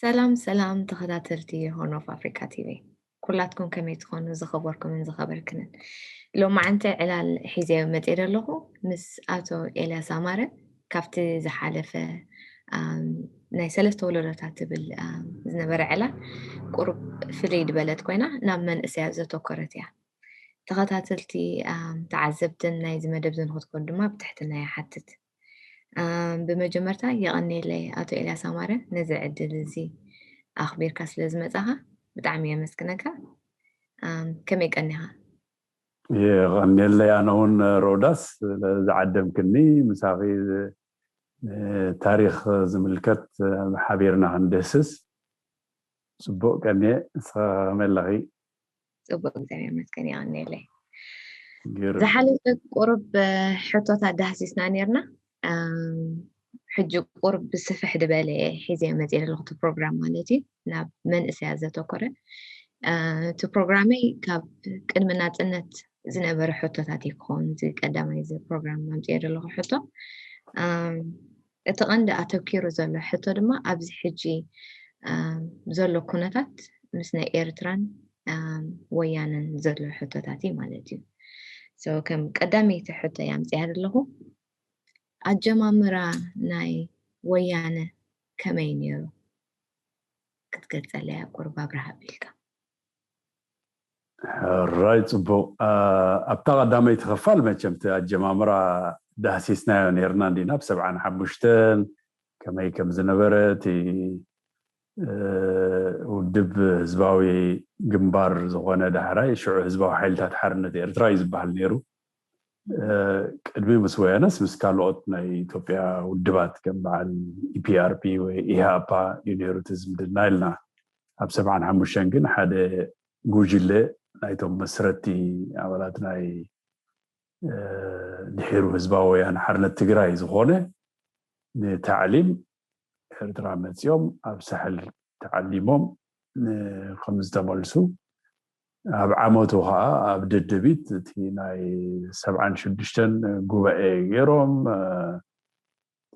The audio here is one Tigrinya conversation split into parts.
ሰላም ሰላም ተኸታተልቲ ሆርን ኦፍ ኣፍሪካ ቲቪ፣ ኩላትኩም ከመይ ትኾኑ? ዝኸበርኩምን ዝኸበርክንን፣ ሎማዓንቲ ዕላል ሒዘ መፅእ ዘለኹ ምስ ኣቶ ኤልያስ ኣማረ። ካብቲ ዝሓለፈ ናይ ሰለስተ ወለዶታት ትብል ዝነበረ ዕላል ቁሩብ ፍልይ ዝበለት ኮይና ናብ መንእሰያት ዘተኮረት እያ። ተኸታተልቲ ተዓዘብትን ናይዚ መደብ ዝንክትኮን ድማ ብትሕትና ይሓትት። ብመጀመርታ የቐንየለይ ኣቶ ኤልያስ ኣማረ፣ ነዚ ዕድል እዚ ኣኽቢርካ ስለ ዝመጻኻ ብጣዕሚ የመስግነካ። ከመይ ቀኒኻ? የቐንየለይ ኣነ እውን ሮዳስ፣ ዝዓደምክኒ ምሳኺ ታሪኽ ዝምልከት ሓቢርና ክንድህስስ። ጽቡቕ ቀንየ፣ ንስኻ ከመይ ኣለኺ? ጽቡቕ፣ እግዚኣብሔር ይመስገን። የቐንየለይ። ዝሓለፈ ቁሩብ ሕቶታት ዳህሲስና ነርና። ሕጂ ቁሩብ ብስፍሕ ዝበለ ሒዘ መፅእ ዘለኹ እቲ ፕሮግራም ማለት እዩ፣ ናብ መንእሰያት ዘተኮረ። እቲ ፕሮግራመይ ካብ ቅድሚ ናፅነት ዝነበረ ሕቶታት እዩ ክኸውን፣ እዚ ቀዳማይ እዚ ፕሮግራም ኣምፅኦ ዘለኹ ሕቶ። እቲ ቀንዲ ኣተኪሩ ዘሎ ሕቶ ድማ ኣብዚ ሕጂ ዘሎ ኩነታት ምስ ናይ ኤርትራን ወያነን ዘሎ ሕቶታት እዩ ማለት እዩ። ከም ቀዳመይቲ ሕቶ እየ ኣምፅኣ ዘለኹ። ኣጀማምራ ናይ ወያነ ከመይ ነይሩ? ክትገልፀለያ ቁርብ ኣብርሃ ኣቢልካ። ሕራይ፣ ፅቡቕ። ኣብታ ቀዳመይቲ ክፋል መቸም እቲ ኣጀማምራ ዳህሲስናዮ ነርና እንዲና፣ ብሰብዓን ሓሙሽተን ከመይ ከም ዝነበረ፣ እቲ ውድብ ህዝባዊ ግንባር ዝኾነ ዳሕራይ ሽዑ ህዝባዊ ሓይልታት ሓርነት ኤርትራ እዩ ዝበሃል ነይሩ። ቅድሚ ምስ ወያነስ ምስ ካልኦት ናይ ኢትዮጵያ ውድባት ከም በዓል ኢፒኣርፒ ወይ ኢህኣፓ እዩ ነይሩ እቲ ዝምድና ኢልና። ኣብ ሰብዓን ሓሙሽተን ግን ሓደ ጉጅለ ናይቶም መስረቲ ኣባላት ናይ ድሒሩ ህዝባዊ ወያነ ሓርነት ትግራይ ዝኾነ ንታዕሊም ኤርትራ መፂኦም ኣብ ሳሕል ተዓሊሞም ከም ዝተመልሱ፣ ኣብ ዓመቱ ከዓ ኣብ ደደቢት እቲ ናይ ሰብዓን ሽዱሽተን ጉባኤ ገይሮም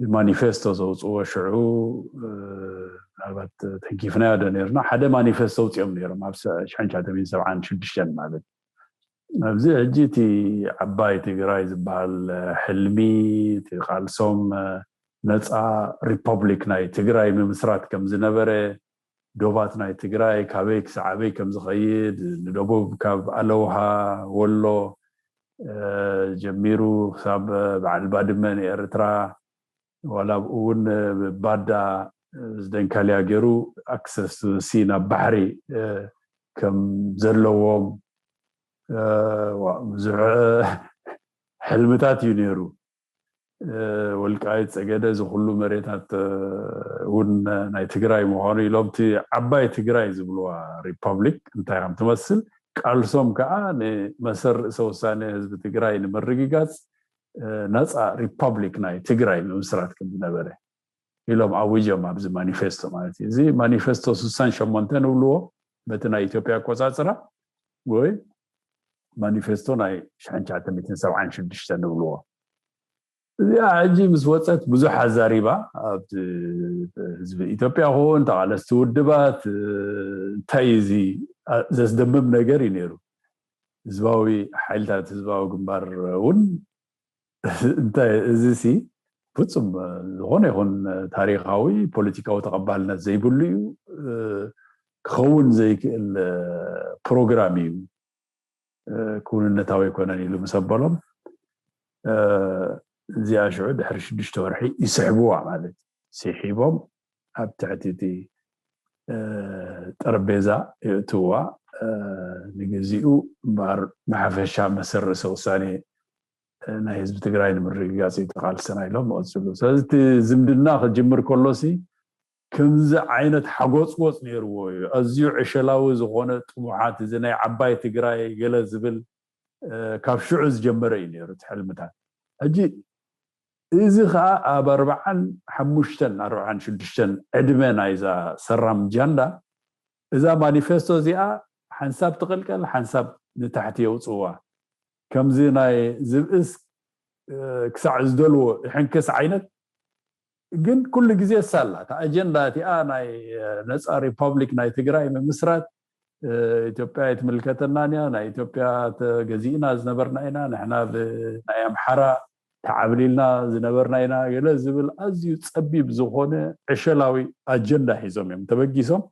ማኒፌስቶ ዘውፅዎ ሽዑ ምናልባት ተንኪፍናዮ ዶ ነርና፣ ሓደ ማኒፌስቶ ኣውፅኦም ነይሮም ኣብ ሽሕን ትሽዓተ ሚእትን ሰብዓን ሽዱሽተን ማለት። ኣብዚ ሕጂ እቲ ዓባይ ትግራይ ዝበሃል ሕልሚ፣ እቲ ቃልሶም ነፃ ሪፐብሊክ ናይ ትግራይ ምምስራት ከም ዝነበረ፣ ዶባት ናይ ትግራይ ካበይ ክሳዕ ኣበይ ከም ዝኸይድ፣ ንደቡብ ካብ ኣለውሃ ወሎ ጀሚሩ ክሳብ በዓል ባድመ ንኤርትራ፣ ዋላ ኣብኡ እውን ባዳ ዝደንካልያ ገይሩ ኣክሰስ ሲ ናብ ባሕሪ ከም ዘለዎም ብዙሕ ሕልምታት እዩ ነይሩ። ወልቃይት፣ ጸገደ፣ እዚ ኩሉ መሬታት እውን ናይ ትግራይ ምዃኑ ኢሎም እቲ ዓባይ ትግራይ ዝብልዋ ሪፐብሊክ እንታይ ከም ትመስል፣ ቃልሶም ከዓ ንመሰል ርእሰ ውሳኔ ህዝቢ ትግራይ ንምርግጋጽ ነፃ ሪፐብሊክ ናይ ትግራይ ምምስራት ከም ዝነበረ ኢሎም ኣዊጆም ኣብዚ ማኒፌስቶ ማለት እዩ። እዚ ማኒፌስቶ ስሳን ሸሞንተ ንብልዎ በቲ ናይ ኢትዮጵያ ኣቆጻጽራ፣ ወይ ማኒፌስቶ ናይ ሽሕን ትሽዓተ ሚእትን ሰብዓን ሽዱሽተ ንብልዎ። እዚኣ ሕጂ ምስ ወፀት ብዙሕ ኣዛሪባ፣ ኣብ ህዝቢ ኢትዮጵያ ኹን ተቓለስቲ ውድባት፣ እንታይ እዚ ዘስደምም ነገር እዩ ነይሩ። ህዝባዊ ሓይልታት ህዝባዊ ግንባር እውን እንታይ እዚ ሲ ፍጹም ዝኾነ ይኹን ታሪኻዊ ፖለቲካዊ ተቐባልነት ዘይብሉ እዩ፣ ክኸውን ዘይክእል ፕሮግራም እዩ፣ ክውንነታዊ ኣይኮነን ኢሉ ምስ ኣበሎም፣ እዚኣ ሽዑ ድሕሪ ሽዱሽተ ወርሒ ይስሕብዋ ማለት እዩ። ስሒቦም ኣብ ትሕቲ እቲ ጠረጴዛ የእትውዋ። ንግዚኡ እምበኣር ብሓፈሻ መሰል ርእሰ ውሳኔ ናይ ህዝቢ ትግራይ ንምርግጋፅ እዩ ተቓልሰና ኢሎም መቐፅሉ። ስለዚ እቲ ዝምድና ክጅምር ከሎሲ ከምዚ ዓይነት ሓጎፅጎፅ ነይርዎ እዩ። ኣዝዩ ዕሸላዊ ዝኾነ ጥሙሓት፣ እዚ ናይ ዓባይ ትግራይ ገለ ዝብል ካብ ሽዑ ዝጀመረ እዩ ነይሩ እቲ ሕልምታት። ሕጂ እዚ ከዓ ኣብ ኣርብዓን ሓሙሽተን ኣርብዓን ሽዱሽተን ዕድመ ናይዛ ሰራም ጃንዳ እዛ ማኒፌስቶ እዚኣ ሓንሳብ ትቕልቀል ሓንሳብ ንታሕቲ የውፅዋ። ከምዚ ናይ ዝብእስ ክሳዕ ዝደልዎ ይሕንክስ ዓይነት ግን ኩሉ ግዜ ሳላ እታ ኣጀንዳ እቲኣ ናይ ነፃ ሪፓብሊክ ናይ ትግራይ ምምስራት ኢትዮጵያ ኣይትምልከተናን እያ፣ ናይ ኢትዮጵያ ተገዚእና ዝነበርና ኢና፣ ንሕና ብናይ ኣምሓራ ተዓብሊልና ዝነበርና ኢና ገለ ዝብል ኣዝዩ ፀቢብ ዝኾነ ዕሸላዊ ኣጀንዳ ሒዞም እዮም ተበጊሶም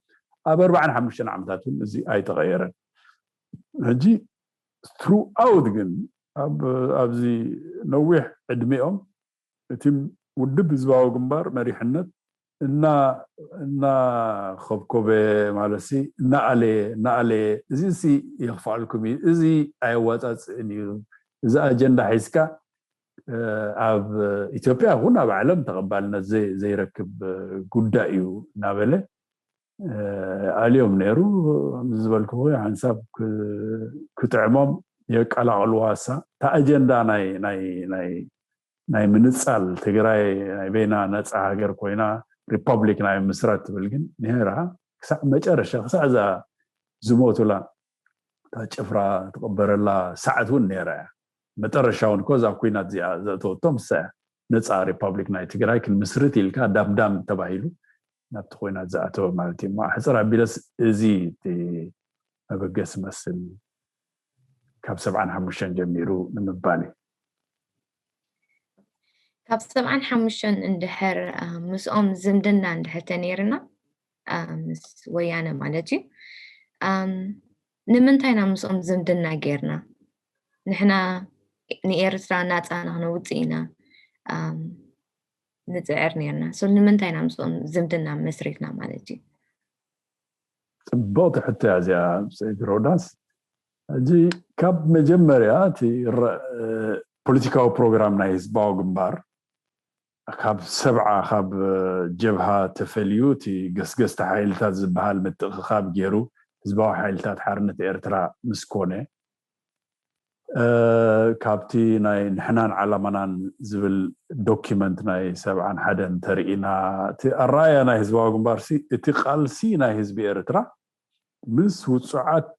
ኣብ ኣርባዓን ሓሙሽተን ዓመታት እውን እዚ ኣይተቐየረን። ሕጂ ትሩኣውት ግን ኣብዚ ነዊሕ ዕድሜኦም እቲ ውድብ ህዝባዊ ግንባር መሪሕነት እና እናኸብኮበ ማለት እናኣለየ እናኣለየ እዚ ሲ የኽፍኣልኩም እዩ፣ እዚ ኣየዋፃፅእን እዩ፣ እዚ ኣጀንዳ ሒዝካ ኣብ ኢትዮጵያ ይኹን ኣብ ዓለም ተቐባልነት ዘይረክብ ጉዳይ እዩ እናበለ ኣልዮም ነይሩ። ዝበልክዎ ሓንሳብ ክጥዕሞም የቀላቕልዋ። እሳ እታ ኣጀንዳ ናይ ምንፃል ትግራይ ናይ በይና ነፃ ሃገር ኮይና ሪፐብሊክ ናይ ምስራት ትብል ግን ነይራ። ክሳዕ መጨረሻ ክሳዕ እዛ ዝሞቱላ እታ ጭፍራ ትቕበረላ ሰዓት እውን ነይራ እያ። መጠረሻ እውን እኮ እዛ ኩናት እዚኣ ዘእተወቶም እሳ እያ። ነፃ ሪፐብሊክ ናይ ትግራይ ክንምስርት ኢልካ ዳምዳም ተባሂሉ ናብቲ ኩናት ዝኣተወ ማለት እዩ። ሕፅር ኣቢለስ እዚ መበገሲ መስል ካብ ሰብዓን ሓሙሽተን ጀሚሩ ንምባል እዩ። ካብ ሰብዓን ሓሙሽተን እንድሕር ምስኦም ዝምድና እንድሕር ተነይርና ምስ ወያነ ማለት እዩ። ንምንታይ ኢና ምስኦም ዝምድና ጌርና? ንሕና ንኤርትራ ናፃ ንክነውፅእ ኢና ንፅዕር ነርና። ሶ ንምንታይ ኢና ምስኦም ዝምድና መስሪትና ማለት እዩ? ፅብቕቲ ሕቶ እያ እዚኣ ሰይድ ሮዳስ። ሕጂ ካብ መጀመርያ እቲ ፖለቲካዊ ፕሮግራም ናይ ህዝባዊ ግንባር ካብ ሰብዓ ካብ ጀብሃ ተፈልዩ እቲ ገስገስቲ ሓይልታት ዝበሃል ምትእኽኻብ ገይሩ ህዝባዊ ሓይልታት ሓርነት ኤርትራ ምስ ኮነ ካብቲ ናይ ንሕናን ዓላማናን ዝብል ዶኪመንት ናይ ሰብዓን ሓደን ተርኢና እቲ ኣረኣያ ናይ ህዝባዊ ግንባር ሲ እቲ ቃልሲ ናይ ህዝቢ ኤርትራ ምስ ውፁዓት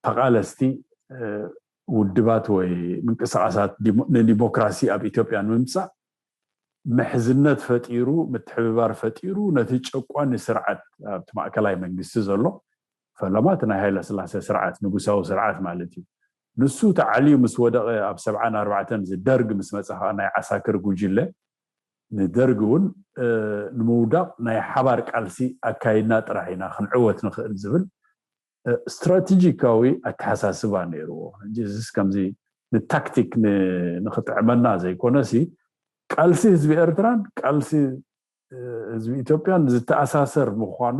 ተቃለስቲ ውድባት ወይ ምንቅስቃሳት ንዲሞክራሲ ኣብ ኢትዮጵያ ንምምፃእ ምሕዝነት ፈጢሩ ምትሕብባር ፈጢሩ ነቲ ጨቋኒ ስርዓት ኣብቲ ማእከላይ መንግስቲ ዘሎ ፈለማ እቲ ናይ ሃይለ ስላሴ ስርዓት ንጉሳዊ ስርዓት ማለት እዩ ንሱ ተዓልዩ ምስ ወደቐ ኣብ ሰብዓን ኣርባዕተን ደርግ ምስ መፀ ከዓ ናይ ዓሳክር ጉጅለ ንደርግ እውን ንምውዳቕ ናይ ሓባር ቃልሲ ኣካይድና ጥራሕ ኢና ክንዕወት ንኽእል ዝብል ስትራቴጂካዊ ኣተሓሳስባ ነይርዎ። እዚስ ከምዚ ንታክቲክ ንክጥዕመና ዘይኮነሲ ቃልሲ ህዝቢ ኤርትራን ቃልሲ ህዝቢ ኢትዮጵያን ዝተኣሳሰር ምኳኑ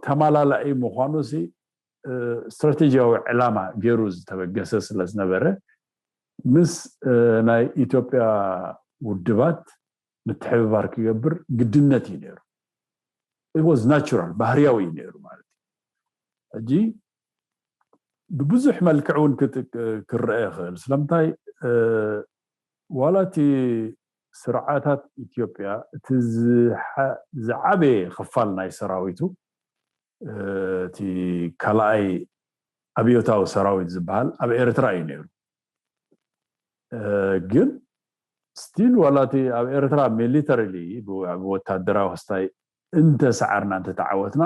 ተማላላኢ ምኳኑ ሲ ስትራቴጂያዊ ዕላማ ገይሩ ዝተበገሰ ስለዝነበረ ምስ ናይ ኢትዮጵያ ውድባት ምትሕብባር ክገብር ግድነት እዩ ነይሩ። ወዝ ናቹራል ባህርያዊ እዩ ነይሩ ማለት እዩ። ሕጂ ብብዙሕ መልክዕ እውን ክረአ ይኽእል። ስለምንታይ ዋላ እቲ ስርዓታት ኢትዮጵያ እቲ ዝዓበየ ክፋል ናይ ሰራዊቱ እቲ ካልኣይ ኣብዮታዊ ሰራዊት ዝበሃል ኣብ ኤርትራ እዩ ነይሩ። ግን ስቲል ዋላ እቲ ኣብ ኤርትራ ሚሊተሪሊ ብወታደራዊ ክስታይ እንተሰዓርና እንተተዓወትና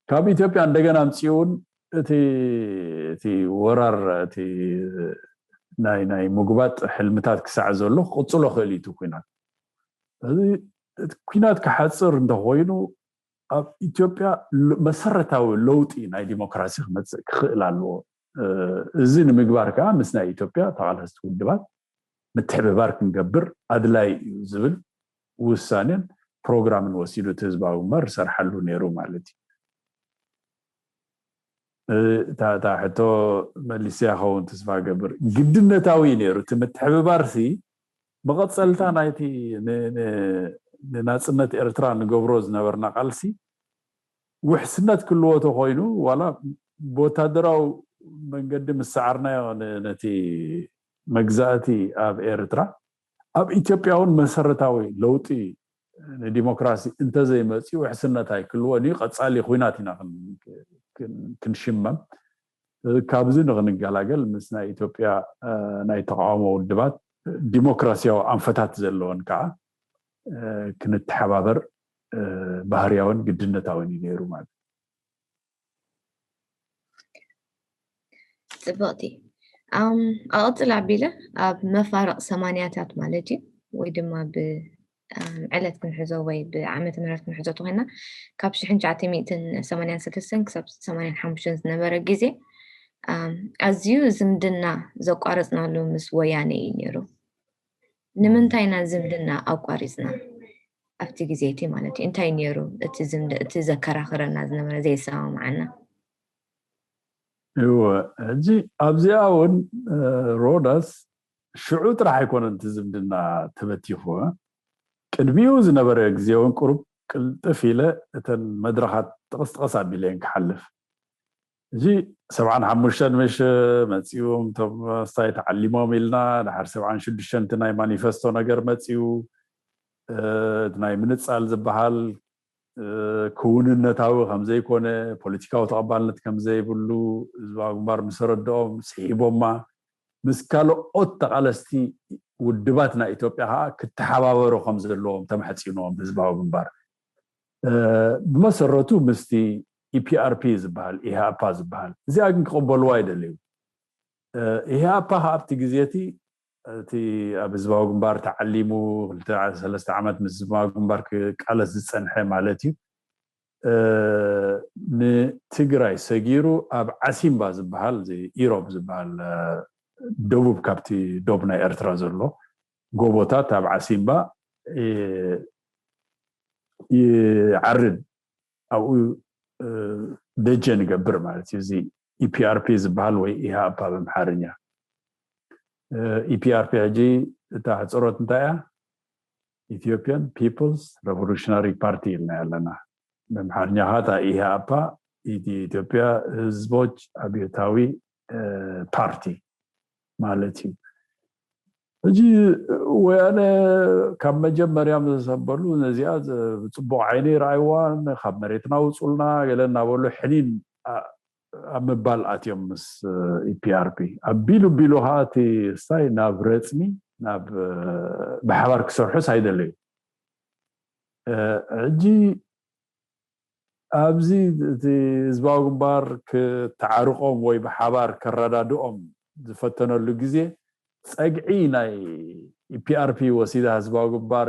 ካብ ኢትዮጵያ እንደገና ኣምፅኡ እውን እቲ እቲ ወራር እቲ ናይ ናይ ምጉባጥ ሕልምታት ክሳዕ ዘሎ ክቕፅሎ ክእል እዩ እቲ ኩናት። እዚ ኩናት ክሓፅር እንተኮይኑ ኣብ ኢትዮጵያ መሰረታዊ ለውጢ ናይ ዲሞክራሲ ክመፅእ ክኽእል ኣለዎ። እዚ ንምግባር ከዓ ምስ ናይ ኢትዮጵያ ተቓለስቲ ውድባት ምትሕብባር ክንገብር ኣድላይ እዩ ዝብል ውሳኔን ፕሮግራምን ወሲዱ እቲ ህዝባዊ ግንባር ዝሰርሓሉ ነይሩ ማለት እዩ። እታ ሕቶ መሊስያ ኸውን ተስፋ ገብር። ግድነታዊ ነይሩ እቲ ምትሕብባር ሲ መቐፀልታ ናይቲ ንናፅነት ኤርትራ ንገብሮ ዝነበርና ቃልሲ ውሕስነት ክልዎ ተኮይኑ ዋላ ብወታደራዊ መንገዲ ምስዓርናዮ ነቲ መግዛእቲ ኣብ ኤርትራ ኣብ ኢትዮጵያ እውን መሰረታዊ ለውጢ ንዲሞክራሲ እንተዘይመፅኡ ውሕስነት ኣይክልዎን እዩ። ቀፃሊ ኩናት ኢና ክንሽመም። ካብዚ ንክንገላገል ምስ ናይ ኢትዮጵያ ናይ ተቃውሞ ውድባት ዲሞክራሲያዊ ኣንፈታት ዘለዎን ከዓ ክንተሓባበር ባህርያውን ግድነታውን እዩ ነይሩ ማለት። ፅብቕቲ ኣቕፅል ኣቢለ ኣብ መፋርቕ ሰማንያታት ማለት እዩ ወይ ድማ ብ ዕለት ክንሕዞ ወይ ብዓመተ ምህረት ክንሕዞ ተኮይና ካብ ሽሕን ትሽዓተ ሚእትን ሰማንያን ሰለስተን ክሳብ ሰማንያን ሓሙሽተን ዝነበረ ግዜ ኣዝዩ ዝምድና ዘቋረፅናሉ ምስ ወያነ እዩ ነይሩ። ንምንታይ ኢና ዝምድና ኣቋሪፅና ኣብቲ ግዜ እቲ ማለት እዩ እንታይ ነይሩ እቲ ዘከራኽረና ዝነበረ ዘየሰማምዓና? እወ፣ ሕጂ ኣብዚኣ እውን ሮዳስ ሽዑ ጥራሕ ኣይኮነን እቲ ዝምድና ተበቲኹ። ቅድሚኡ ዝነበረ ግዜ እውን ቁሩብ ቅልጥፍ ኢለ እተን መድረኻት ጥቕስጥቕስ ኣቢለየን ክሓልፍ። እዚ ሰብዓን ሓሙሽተን ምሽ መፂኡ እቶም ስታይ ተዓሊሞም ኢልና ድሓር ሰብዓን ሽዱሽተን ናይ ማኒፈስቶ ነገር መፂኡ። ናይ ምንፃል ዝበሃል ክውንነታዊ ከምዘይኮነ፣ ፖለቲካዊ ተቐባልነት ከምዘይብሉ ህዝባዊ ግንባር ምስ ረድኦም ስሒቦማ። ምስ ካልኦት ተቓለስቲ ውድባት ናይ ኢትዮጵያ ከዓ ክተሓባበሩ ከም ዘለዎም ተማሕፂኖም ህዝባዊ ግንባር። ብመሰረቱ ምስቲ ኢፒኣርፒ ዝበሃል ኢህኣፓ ዝበሃል እዚኣ ግን ክቕበልዋ ኣይደለዩ። ኢህኣፓ ከዓ ኣብቲ ግዜ እቲ እቲ ኣብ ህዝባዊ ግንባር ተዓሊሙ ክልተ ሰለስተ ዓመት ምስ ህዝባዊ ግንባር ክቃለስ ዝፀንሐ ማለት እዩ። ንትግራይ ሰጊሩ ኣብ ዓሲምባ ዝበሃል ኢሮብ ዝበሃል ደቡብ ካብቲ ዶብ ናይ ኤርትራ ዘሎ ጎቦታት ኣብ ዓሲምባ ይዓርድ፣ ኣብኡ ደጀን ይገብር ማለት እዩ። እዚ ኢፒኣርፒ ዝበሃል ወይ ኢሃፓ ብምሓርኛ። ኢፒኣርፒ ሕጂ እታ ሕፅሮት እንታይ እያ? ኢትዮጵያን ፒፕልስ ሬቮሉሽናሪ ፓርቲ ኢልና ኣለና። ብምሓርኛ ከዓ እታ ኢሃፓ ኢትዮጵያ ህዝቦች አብዮታዊ ፓርቲ ማለት እዩ። ሕጂ ወያነ ካብ መጀመርያ ምስ ዘበሉ ነዚኣ ብፅቡቕ ዓይኒ ይረኣይዋን ካብ መሬትና ውፁልና ገለ እናበሉ ሕኒን ኣብ ምባል ኣትዮም ምስ ኢፒኣርፒ ኣቢሉ ቢሉ ከዓ እቲ ስታይ ናብ ረፅሚ ናብ ብሓባር ክሰርሑስ ኣይደለዩ። ሕጂ ኣብዚ እቲ ህዝባዊ ግንባር ክተዓርቆም ወይ ብሓባር ከረዳድኦም ዝፈተነሉ ግዜ ፀግዒ ናይ ኢፒኣርፒ ወሲዳ ህዝባዊ ግንባር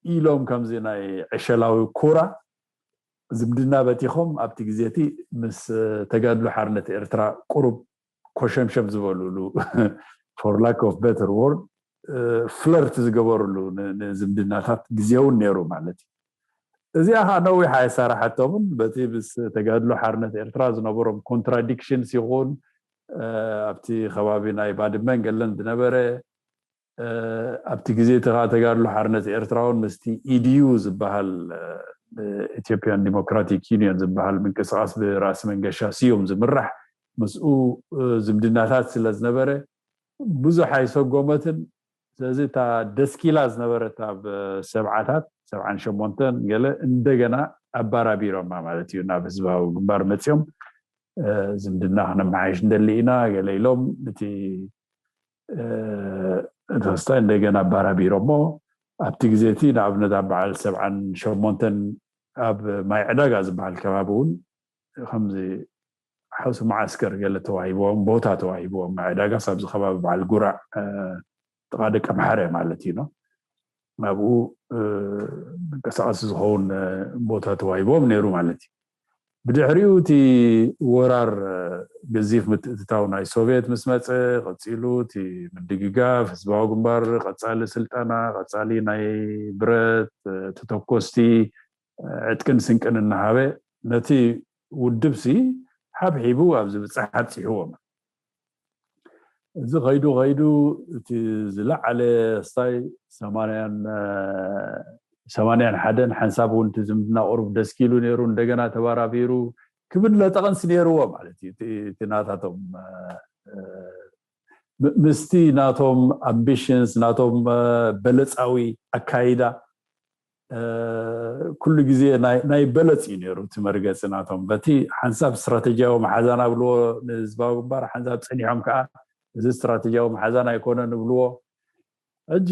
ኢሎም ከምዚ ናይ ዕሸላዊ ኩራ ዝምድና በቲኾም ኣብቲ ግዜ እቲ ምስ ተጋድሎ ሓርነት ኤርትራ ቁሩብ ኮሸምሸም ዝበሉሉ for lack of better word ፍለርት ዝገበሩሉ ዝምድናታት ግዜ እውን ነይሩ ማለት እዩ። እዚኣ ከዓ ነዊሕ ኣይሰራሐቶምን በቲ ምስ ተጋድሎ ሓርነት ኤርትራ ዝነበሮም ኮንትራዲክሽንስ ይኹን ኣብቲ ከባቢ ናይ ባድመን ገለን ዝነበረ ኣብቲ ግዜ እቲ ከዓ ተጋድሎ ሓርነት ኤርትራ እውን ምስቲ ኢዲዩ ዝበሃል ኢትዮጵያን ዲሞክራቲክ ዩኒየን ዝበሃል ምንቅስቃስ ብራእሲ መንገሻ ስዩም ዝምራሕ ምስኡ ዝምድናታት ስለ ዝነበረ ብዙሕ ኣይሰጎመትን። ስለዚ እታ ደስኪላ ዝነበረት ኣብ ሰብዓታት ሰብዓን ሸሞንተን ገለ እንደገና ኣባራቢሮማ ማለት እዩ። ናብ ህዝባዊ ግንባር መፂኦም ዝምድና ክነመሓየሽ እንደሊ ኢና ገለ ኢሎም እቲ ተስታይ እንደገና ኣባራቢሮሞ ኣብቲ ግዜ እቲ ንኣብነት ኣብ በዓል ሰብዓን ሸሞንተን ኣብ ማይ ዕዳጋ ዝበሃል ከባቢ እውን ከምዚ ሓውሲ መዓስከር ገለ ተዋሂብዎም ቦታ ተዋሂብዎም ማይ ዕዳጋ ሳብዚ ከባቢ በዓል ጉራዕ ጥቓ ደቂ ኣምሓረ ማለት እዩ። ኣብኡ መንቀሳቐሲ ዝኸውን ቦታ ተዋሂብዎም ነይሩ ማለት እዩ። ብድሕሪኡ እቲ ወራር ገዚፍ ምትእትታው ናይ ሶቪየት ምስ መፀ ቀፂሉ እቲ ምድግጋፍ ህዝባዊ ግንባር ቀፃሊ ስልጠና ቀፃሊ ናይ ብረት ተተኮስቲ ዕጥቅን ስንቅን እናሃበ ነቲ ውድብ ሲ ሓብሒቡ ኣብዚ ብፅሕ ኣብፂሕዎም። እዚ ከይዱ ከይዱ እቲ ዝለዓለ ስታይ ሰማንያን ሰማንያን ሓደን ሓንሳብ እውን እቲ ዝምድና ቁሩብ ደስኪሉ ነይሩ እንደገና ተባራቢሩ ክብል ለጠቐንስ ነይርዎ ማለት እዩ። እቲ ናታቶም ምስቲ ናቶም ኣምቢሽንስ ናቶም በለፃዊ ኣካይዳ ኩሉ ግዜ ናይ በለፅ እዩ ነይሩ እቲ መርገፂ ናቶም በቲ ሓንሳብ ስትራተጂያዊ መሓዛና ብልዎ ንህዝባዊ ግንባር ሓንሳብ ፀኒሖም ከዓ እዚ ስትራተጂያዊ መሓዛና ኣይኮነ ንብልዎ። ሕጂ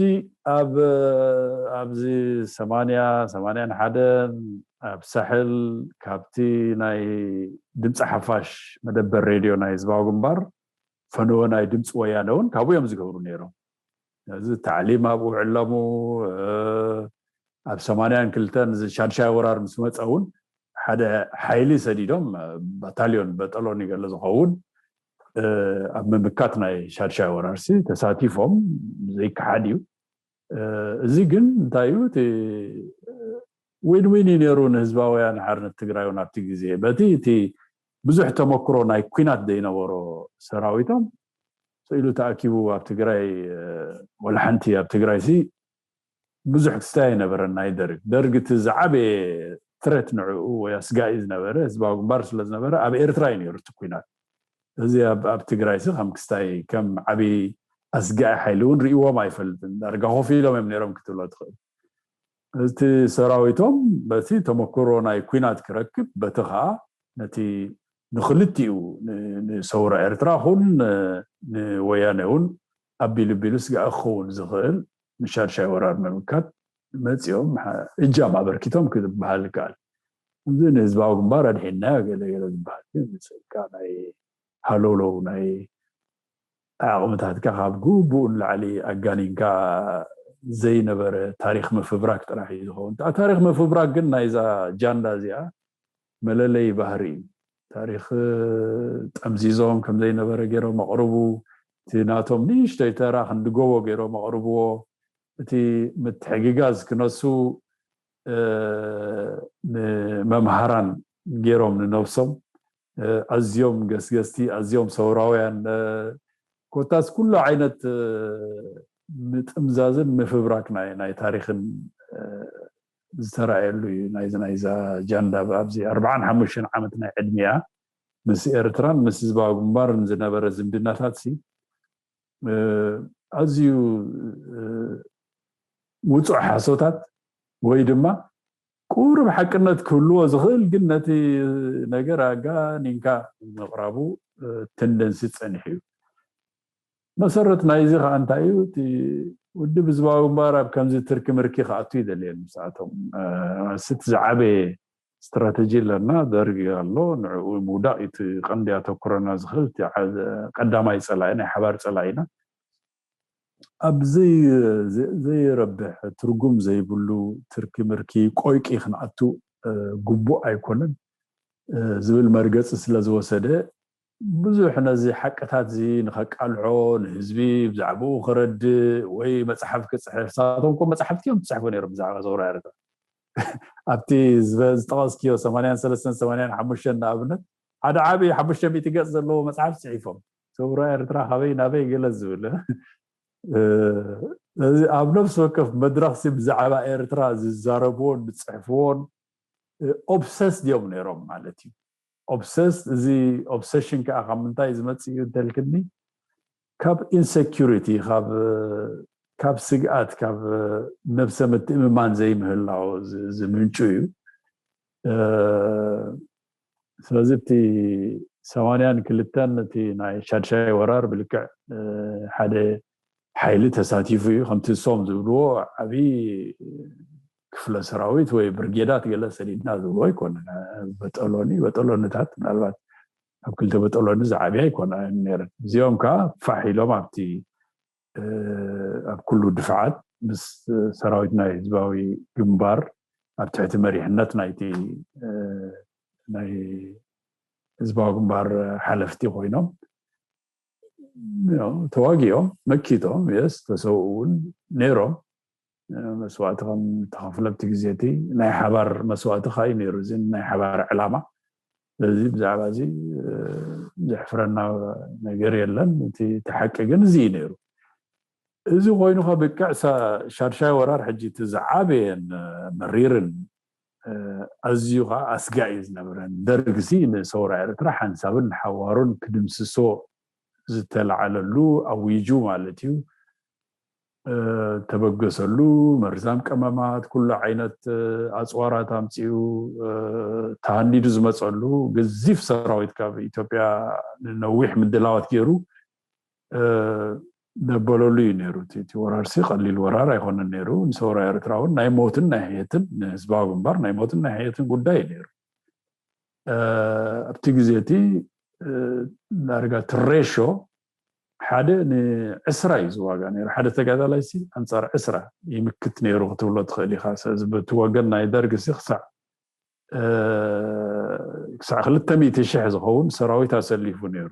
ኣብ ኣብዚ ሰማንያ ሰማንያን ሓደን ኣብ ሳሕል ካብቲ ናይ ድምፂ ሓፋሽ መደበር ሬድዮ ናይ ህዝባዊ ግንባር ፈነወ ናይ ድምፂ ወያነ እውን ካብኡ እዮም ዝገብሩ ነይሮም። እዚ ታዕሊም ኣብኡ ዕለሙ ኣብ ሰማንያን ክልተን እዚ ሻድሻይ ወራር ምስ መፀ እውን ሓደ ሓይሊ ሰዲዶም ባታሊዮን በጠሎኒ ገለ ዝኸውን ኣብ ምምካት ናይ ሻድሻይ ወራርሲ ተሳቲፎም ዘይከሓድ እዩ። እዚ ግን እንታይ እዩ እቲ ዊን ዊን እዩ ነይሩ ንህዝባውያን ሓርነት ትግራይ እውን ኣብቲ ግዜ በቲ እቲ ብዙሕ ተመክሮ ናይ ኩናት ዘይነበሮ ሰራዊቶም ስኢሉ ተኣኪቡ ኣብ ትግራይ ወላ ሓንቲ ኣብ ትግራይ ሲ ብዙሕ ክስታይ ኣይነበረን ናይ ደርግ። ደርግ እቲ ዝዓበየ ትረት ንዕኡ ወይ ኣስጋኢ ዝነበረ ህዝባዊ ግንባር ስለ ዝነበረ ኣብ ኤርትራ እዩ ነይሩ እቲ ኩናት። እዚ ኣብ ኣብ ትግራይ ሲ ከም ክስታይ ከም ዓብዪ ኣስጋኢ ሓይሊ እውን ርእይዎም ኣይፈልጥን። ዳርጋ ኮፍ ኢሎም እዮም ነይሮም ክትብሎ ትኽእል። እቲ ሰራዊቶም በቲ ተመክሮ ናይ ኩናት ክረክብ በቲ ከዓ ነቲ ንክልቲኡ ንሰውራ ኤርትራ ኹን ንወያነ እውን ኣቢሉ ቢሉ ስጋእ ክኸውን ዝኽእል ንሻድሻይ ወራር ምምካት መፂኦም እጃም ኣበርኪቶም ክበሃል ይከኣል። እዚ ንህዝባዊ ግንባር ኣድሒንናዮ ገለ ገለ ዝበሃል ግን ንስካ ናይ ሃለውለው ናይ ዓቕምታትካ ካብ ግቡእ ንላዕሊ ኣጋኒንካ ዘይነበረ ታሪክ ምፍብራክ ጥራሕ እዩ ዝኸውን። ታሪክ ምፍብራክ ግን ናይዛ ጃንዳ እዚኣ መለለይ ባህሪ እዩ። ታሪክ ጠምዚዞም ከምዘይነበረ ገይሮም ኣቕርቡ። እቲ ናቶም ንእሽተይ ተራ ክንድገቦ ገይሮም ኣቕርብዎ። እቲ ምትሕግጋዝ ክነሱ ንመምሃራን ገይሮም ንነብሶም ኣዝዮም ገስገስቲ ኣዝዮም ሰውራውያን ኮታስ ኩሉ ዓይነት ምጥምዛዝን ምፍብራክ ናይ ናይ ታሪክን ዝተራእየሉ እዩ። ናይዚ ናይዛ ጃንዳ ኣብዚ ኣርባዓን ሓሙሽተን ዓመት ናይ ዕድሚያ ምስ ኤርትራን ምስ ህዝባዊ ግንባርን ዝነበረ ዝምድናታት ሲ ኣዝዩ ውፁዕ ሓሶታት ወይ ድማ ቁሩብ ሓቅነት ክህልዎ ዝኽእል ግን ነቲ ነገር ኣጋኒንካ ምቕራቡ ተንደንሲ ፀኒሑ እዩ። መሰረት ናይዚ ከዓ እንታይ እዩ? እቲ ውድብ ህዝባዊ ግንባር ኣብ ከምዚ ትርኪ ምርኪ ክኣቱ ይደልየን ምስኣቶም ስቲ ዝዓበየ ስትራተጂ ኣለና። ደርግ ኣሎ፣ ንዕኡ ምውዳቕ እዩ እቲ ቀንዲ ኣተኩረና ዝኽእል። እቲ ቀዳማይ ፀላኢ ናይ ሓባር ፀላኢና ኣብ ዘይረብሕ ትርጉም ዘይብሉ ትርኪ ምርኪ ቆይቂ ክንኣቱ ግቡእ ኣይኮነን ዝብል መርገፂ ስለ ዝወሰደ ብዙሕ ነዚ ሓቅታት እዚ ንኸቃልሖ ንህዝቢ ብዛዕባኡ ክረድእ ወይ መፅሓፍ ክፅሕፍ ሳቶም ኮ መፅሓፍቲ እዮም ዝፅሕፉ ነይሮም ብዛዕባ ሰውራ ኤርትራ ኣብቲ ዝጠቐስክዮ ሰማንያን ሰለስተን ሰማንያን ሓሙሽተን ንኣብነት ሓደ ዓብዪ ሓሙሽተ ሚእቲ ገፅ ዘለዎ መፅሓፍ ፅሒፎም ሰውራ ኤርትራ ካበይ ናበይ ገለ ዝብል እዚ ኣብ ነፍሲ ወከፍ መድረኽሲ ብዛዕባ ኤርትራ ዝዛረብዎን ዝፅሕፍዎን ኦብሰስ ድዮም ነይሮም ማለት እዩ። ኦብሰስ እዚ ኦብሰሽን ከዓ ካብ ምንታይ ዝመፅእ እዩ እንተልክኒ ካብ ኢንሰኪሪቲ ካብ ስግኣት ካብ ነብሰ ምትእምማን ዘይምህላው ዝምንጩ እዩ። ስለዚ እቲ ሰማንያን ክልተን እቲ ናይ ሻድሻይ ወራር ብልክዕ ሓደ ሓይሊ ተሳቲፉ እዩ። ከምቲ እሶም ዝብልዎ ዓብዪ ክፍለ ሰራዊት ወይ ብርጌዳት ገለ ሰዲድና ዝብልዎ ኣይኮነን። በጠሎኒ በጠሎንታት ምናልባት ኣብ ክልተ በጠሎኒ ዝዓብያ ኣይኮና ነረን። እዚኦም ከዓ ፋሕ ኢሎም ኣብቲ ኣብ ኩሉ ድፍዓት ምስ ሰራዊት ናይ ህዝባዊ ግንባር ኣብ ትሕቲ መሪሕነት ናይቲ ናይ ህዝባዊ ግንባር ሓለፍቲ ኮይኖም ተዋጊኦም መኪቶም የስ ተሰውኡ እውን ነይሮም። መስዋእቲ ከም ተኸፍለ ኣብቲ ግዜ እቲ ናይ ሓባር መስዋእቲ ከዓ እዩ ነይሩ። እዚ ናይ ሓባር ዕላማ ስለዚ ብዛዕባ እዚ ዘሕፍረና ነገር የለን። እቲ እቲ ሓቂ ግን እዚ እዩ ነይሩ። እዚ ኮይኑ ከብቅዕ ሻድሻይ ወራር ሕጂ እቲ ዝዓበየን መሪርን ኣዝዩ ከዓ ኣስጋኢ ዝነበረን ደርግሲ ንሰውራ ኤርትራ ሓንሳብን ንሓዋሩን ክድምስሶ ዝተላዓለሉ ኣዊጁ ማለት እዩ። ተበገሰሉ መርዛም ቀመማት ኩሉ ዓይነት ኣፅዋራት ኣምፅኡ ተሃኒዱ ዝመፀሉ ገዚፍ ሰራዊት ካብ ኢትዮጵያ ንነዊሕ ምድላዋት ገይሩ ደበለሉ እዩ ነይሩ። እቲ ወራርሲ ቀሊል ወራር ኣይኮነን ነይሩ። ንሰውራ ኤርትራ እውን ናይ ሞትን ናይ ሕየትን፣ ንህዝባዊ ግንባር ናይ ሞትን ናይ ሕየትን ጉዳይ እዩ ነይሩ። ኣብቲ ግዜ እቲ ዳርጋ እቲ ሬሾ ሓደ ንዕስራ እዩ ዝዋጋ ነይሩ። ሓደ ተጋዳላይ ሲ ኣንጻር ዕስራ ይምክት ነይሩ ክትብሎ ትኽእል ኢኻ። ስለዚ በቲ ወገን ናይ ደርግ ሲ ክሳዕ ክሳዕ ክልተ ሚእቲ ሽሕ ዝኸውን ሰራዊት ኣሰሊፉ ነይሩ።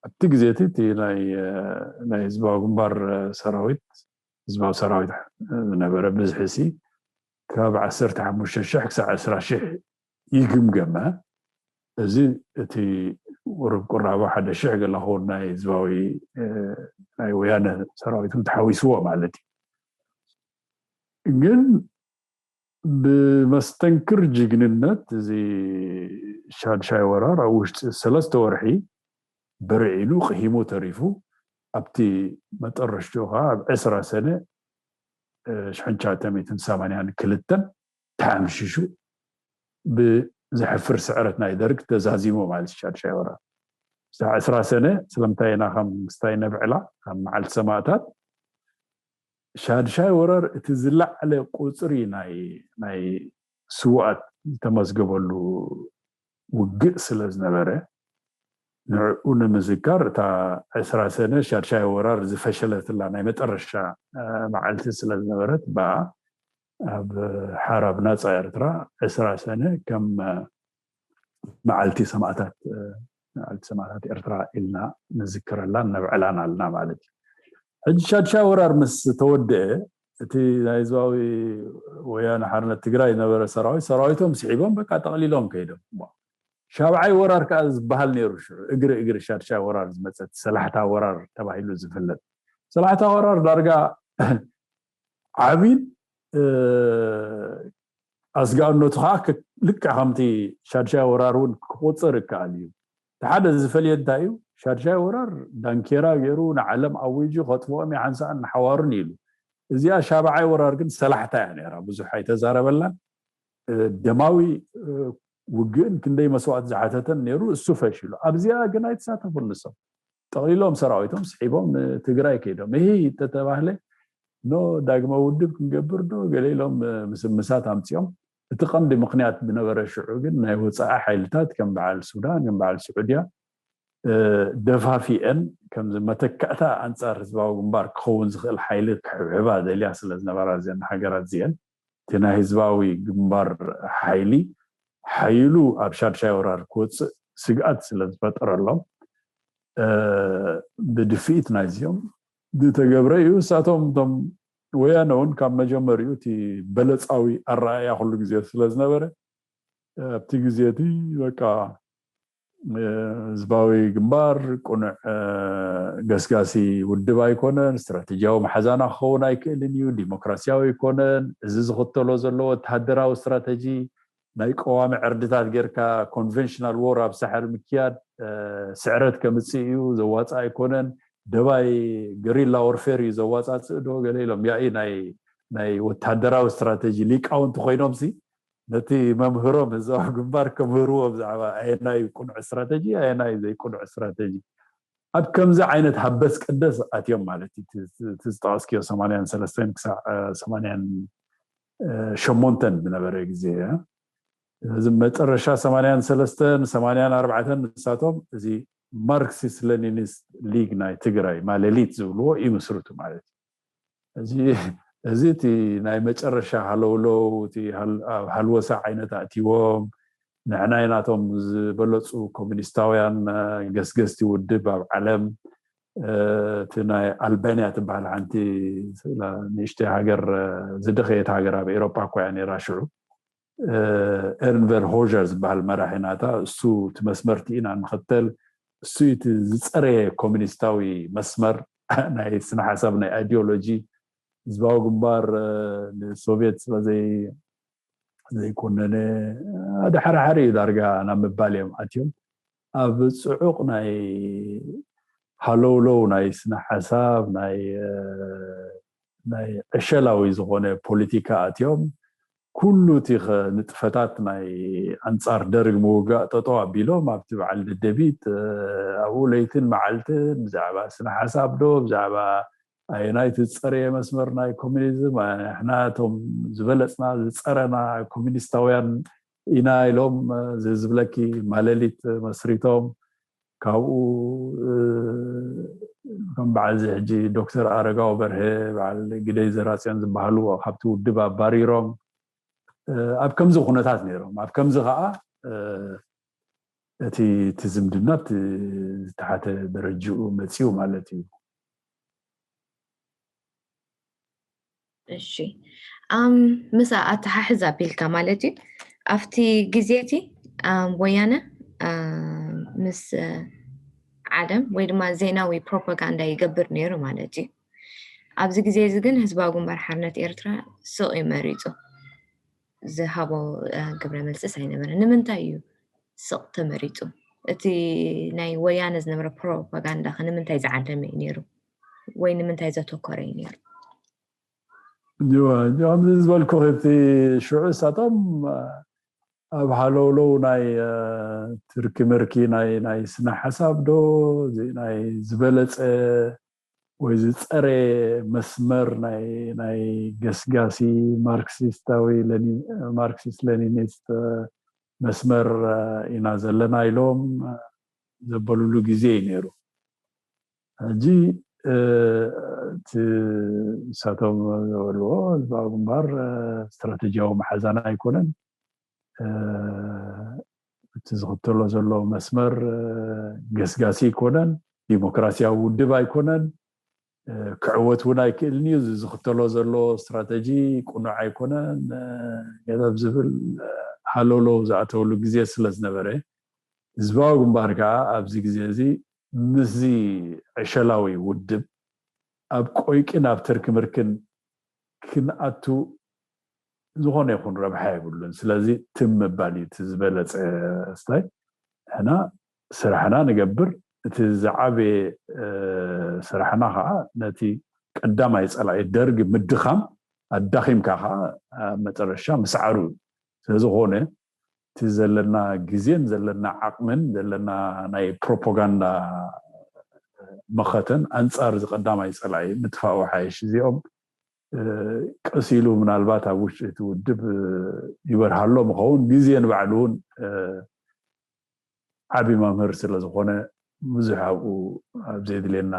ኣብቲ ግዜ እቲ ናይ ህዝባዊ ግንባር ሰራዊት፣ ህዝባዊ ሰራዊት ዝነበረ ብዝሒ ሲ ካብ ዓሰርተ ሓሙሽተ ሽሕ ክሳዕ ዕስራ ሽሕ ይግምገመ። እዚ እቲ ቁርብ ቁራባ ሓደ ሽሕ ገለ ክኸውን ናይ ህዝባዊ ናይ ወያነ ሰራዊት እውን ተሓዊስዎ ማለት እዩ። ግን ብመስተንክር ጅግንነት እዚ ሻድሻይ ወራር ኣብ ውሽጢ ሰለስተ ወርሒ በርዒኑ ቅሂሙ ተሪፉ፣ ኣብቲ መጠረሽትኡ ከዓ ኣብ ዕስራ ሰነ ሽሕን ትሽዓተ ሚእትን ሰማንያን ክልተን ተሓምሺሹ ብዘሕፍር ስዕረት ናይ ደርግ ተዛዚሙ ማለት ሻድሻይ ወራር። ዕስራ ሰነ ስለምንታይ ኢና ከም ክስታይ ነብዕላ ከም መዓልቲ ሰማእታት ሻድሻይ ወራር እቲ ዝለዓለ ቁፅሪ ናይ ስውኣት ዝተመዝገበሉ ውግእ ስለ ዝነበረ ንዕኡ ንምዝካር እታ ዕስራ ሰነ ሻድሻይ ወራር ዝፈሸለትላ ናይ መጠረሻ መዓልቲ ስለ ዝነበረት ብኣ ኣብ ሓራብ ናፃ ኤርትራ ዕስራ ሰነ ከም መዓልቲ ሰማእታት መዓልቲ ሰማእታት ኤርትራ ኢልና ንዝክረላን ነብዕላን ኣለና ማለት እዩ። ሕጂ ሻድሻይ ወራር ምስ ተወደአ እቲ ናይ ህዝባዊ ወያነ ሓርነት ትግራይ ዝነበረ ሰራዊት ሰራዊቶም ስሒቦም በቃ ጠቕሊሎም ከይዶም። ሻብዓይ ወራር ከዓ ዝበሃል ነይሩ ሽዑ እግሪ እግሪ ሻድሻይ ወራር ዝመፀት ሰላሕታ ወራር ተባሂሉ ዝፍለጥ ሰላሕታ ወራር ዳርጋ ዓብይን ኣስጋእነቱ ከዓ ልክዕ ከምቲ ሻድሻይ ወራር እውን ክቆፅር ይከኣል እዩ። እቲ ሓደ ዝፈልየ እንታይ እዩ? ሻድሻይ ወራር ዳንኬራ ገይሩ ንዓለም ኣዊጁ ከጥፍኦም ይሓንሳእን ንሓዋሩን ኢሉ። እዚኣ ሻብዓይ ወራር ግን ሰላሕታ እያ ነይራ፣ ብዙሕ ኣይተዛረበላን። ደማዊ ውግእን ክንደይ መስዋእቲ ዝሓተተን ነይሩ፣ እሱ ፈሺሉ። ኣብዚኣ ግን ኣይተሳተፉን ንሶም። ጠቕሊሎም ሰራዊቶም ስሒቦም ንትግራይ ከይዶም። ይህ ተተባህለ ኖ ዳግመ ውድብ ክንገብር ዶ ገለ ኢሎም ምስምሳት ኣምፅኦም። እቲ ቀንዲ ምክንያት ዝነበረ ሽዑ ግን ናይ ወፃኢ ሓይልታት ከም በዓል ሱዳን ከም በዓል ስዑድያ ደፋፊአን ከምዚ መተካእታ ኣንፃር ህዝባዊ ግንባር ክኸውን ዝኽእል ሓይሊ ክሕብሕባ ደልያ ስለ ዝነበራ እዘን ሃገራት እዚአን እቲ ናይ ህዝባዊ ግንባር ሓይሊ ሓይሉ ኣብ ሻድሻይ ወራር ክወፅእ ስግኣት ስለ ዝፈጠረሎም ብድፍኢት ናይዚኦም ዝተገብረ እዩ። እሳቶም እቶም ወያነ እውን ካብ መጀመሪኡ እቲ በለፃዊ ኣረኣያ ኩሉ ግዜ ስለ ዝነበረ ኣብቲ ግዜ እቲ በቃ ህዝባዊ ግንባር ቁኑዕ ገስጋሲ ውድብ ኣይኮነን፣ ስትራቴጂያዊ መሓዛና ክኸውን ኣይክእልን እዩ፣ ዲሞክራሲያዊ ኣይኮነን። እዚ ዝኽተሎ ዘሎ ወተሃደራዊ ስትራተጂ ናይ ቀዋሚ ዕርድታት ጌርካ ኮንቨንሽናል ዎር ኣብ ሳሕል ምክያድ ስዕረት ከምፅእ እዩ፣ ዘዋፅእ ኣይኮነን። ደባይ ገሪላ ወርፌር እዩ ዘዋፃፅእ ዶ ገለ ኢሎም ያኢ ናይ ናይ ወታደራዊ ስትራተጂ ሊቃውንቲ ኮይኖም ሲ ነቲ መምህሮም ህዝባዊ ግንባር ከምህርዎ ብዛዕባ ኣየናይ ቁኑዕ ስትራተጂ ኣየናይ ዘይቁኑዕ ስትራተጂ ኣብ ከምዚ ዓይነት ሃበስ ቀደስ ኣትዮም ማለት እዩ። እቲ ዝጠቀስክዮ ሰማንያን ሰለስተን ክሳዕ ሰማንያን ሸሞንተን ዝነበረ ግዜ እዚ መጨረሻ ሰማንያን ሰለስተን ሰማንያን ኣርባዕተን ንሳቶም እዚ ማርክሲስት ሌኒኒስት ሊግ ናይ ትግራይ ማሌሊት ዝብልዎ ይምስርቱ ማለት እዩ። እዚ እቲ ናይ መጨረሻ ሃለውለው እቲ ኣብ ሃልወሳ ዓይነት ኣእትዎም ንዕናይ ናቶም ዝበለፁ ኮሚኒስታውያን ገስገስቲ ውድብ ኣብ ዓለም እቲ ናይ ኣልባንያ ትበሃል ሓንቲ ንእሽተይ ሃገር ዝደኸየት ሃገር ኣብ ኤሮፓ እኮ እያ ነይራ ሽዑ ኤርንቨር ሆር ዝበሃል መራሒ ናታ እሱ እቲ መስመርቲ ኢና ንኽተል እሱ እቲ ዝፀረየ ኮሚኒስታዊ መስመር ናይ ስነ ሓሳብ ናይ ኣይዲዮሎጂ ህዝባዊ ግንባር ንሶቪየት ስለዘይ ዘይኮነነ ኣድሓርሓሪ እዩ ዳርጋ ናብ ምባል እዮም ኣትዮም ኣብ ፅዑቕ ናይ ሃለውለው ናይ ስነ ሓሳብ ናይ ናይ ዕሸላዊ ዝኾነ ፖለቲካ ኣትዮም ኩሉ እቲ ንጥፈታት ናይ ኣንፃር ደርግ ምውጋእ ጠጠው ኣቢሎም ኣብቲ በዓል ደደቢት ኣብኡ ለይትን መዓልትን ብዛዕባ ስነ ሓሳብ ዶ ብዛዕባ ኣየናይ እቲ ዝፀረየ መስመር ናይ ኮሚኒዝም ንሕና እቶም ዝበለፅና ዝፀረና ኮሚኒስታውያን ኢና ኢሎም ዝብለኪ ማለሊት መስሪቶም ካብኡ ከም በዓል እዚ ሕጂ ዶክተር ኣረጋዊ በርሀ በዓል ግደይ ዘራፅዮን ዝበሃሉ ካብቲ ውድብ ኣባሪሮም ኣብ ከምዚ ኩነታት ነይሮም ኣብ ከምዚ ከዓ እቲ እቲ ዝምድና ዝተሓተ ደረጅኡ መፅኡ ማለት እዩ። እሺ ኣም ምሳ ኣተሓሕዝ ኣቢልካ ማለት እዩ ኣብቲ ግዜ እቲ ኣም ወያነ ኣም ምስ ዓለም ወይ ድማ ዜናዊ ፕሮፓጋንዳ ይገብር ነይሩ ማለት እዩ። ኣብዚ ግዜ እዚ ግን ህዝባዊ ግንባር ሓርነት ኤርትራ ስቕ እዩ መሪፁ ዝሃቦ ግብረ መልስስ ኣይነበረ። ንምንታይ እዩ ስቕ ተመሪፁ? እቲ ናይ ወያነ ዝነበረ ፕሮፓጋንዳ ከ ንምንታይ ዝዓለመ እዩ ነይሩ ወይ ንምንታይ ዘተኮረ እዩ ነይሩ? ከምዚ ዝበልኩ እቲ ሽዑ እሳቶም ኣብ ሃለውለው ናይ ትርኪ ምርኪ ናይ ናይ ስነ ሓሳብ ዶ ናይ ዝበለፀ ወይ ዝፀረ መስመር ናይ ናይ ገስጋሲ ማርክሲስታዊ ማርክሲስት ሌኒኒስት መስመር ኢና ዘለና ኢሎም ዘበሉሉ ግዜ እዩ ነይሩ። ሕጂ እቲ ንሳቶም ዝበልዎ ህዝባዊ ግንባር ስትራተጂያዊ መሓዛና ኣይኮነን። እቲ ዝኽተሎ ዘሎ መስመር ገስጋሲ ኣይኮነን፣ ዲሞክራሲያዊ ውድብ ኣይኮነን፣ ክዕወት እውን ኣይክእልን እዩ። እዚ ዝኽተሎ ዘሎ ስትራተጂ ቅኑዕ ኣይኮነን። ገለብ ዝብል ሃለውለው ዝኣተወሉ ግዜ ስለ ዝነበረ ህዝባዊ ግንባር ከዓ ኣብዚ ግዜ እዚ ምስዚ ዕሸላዊ ውድብ ኣብ ቆይቂ ናብ ትርኪ ምርክን ክንኣቱ ዝኾነ ይኹን ረብሓ የብሉን። ስለዚ ትም ምባል እዩ እቲ ዝበለፀ ስታይ። ንሕና ስራሕና ንገብር። እቲ ዝዓበየ ስራሕና ከዓ ነቲ ቀዳማይ ፀላኢ ደርግ ምድኻም ኣዳኺምካ ከዓ ኣብ መጨረሻ ምስዓሩ እዩ። ስለዝኾነ እቲ ዘለና ግዜን ዘለና ዓቕምን ዘለና ናይ ፕሮፓጋንዳ መኸተን ኣንፃር እዚ ቀዳማይ ፀላኢ ምጥፋኡ ሓይሽ። እዚኦም ቀስ ኢሉ ምናልባት ኣብ ውሽጢ እቲ ውድብ ይበርሃሎም ይኸውን። ግዜ ንባዕሉ እውን ዓብዪ መምህር ስለ ዝኾነ ብዙሕ ኣብኡ ኣብ ዘየድልየና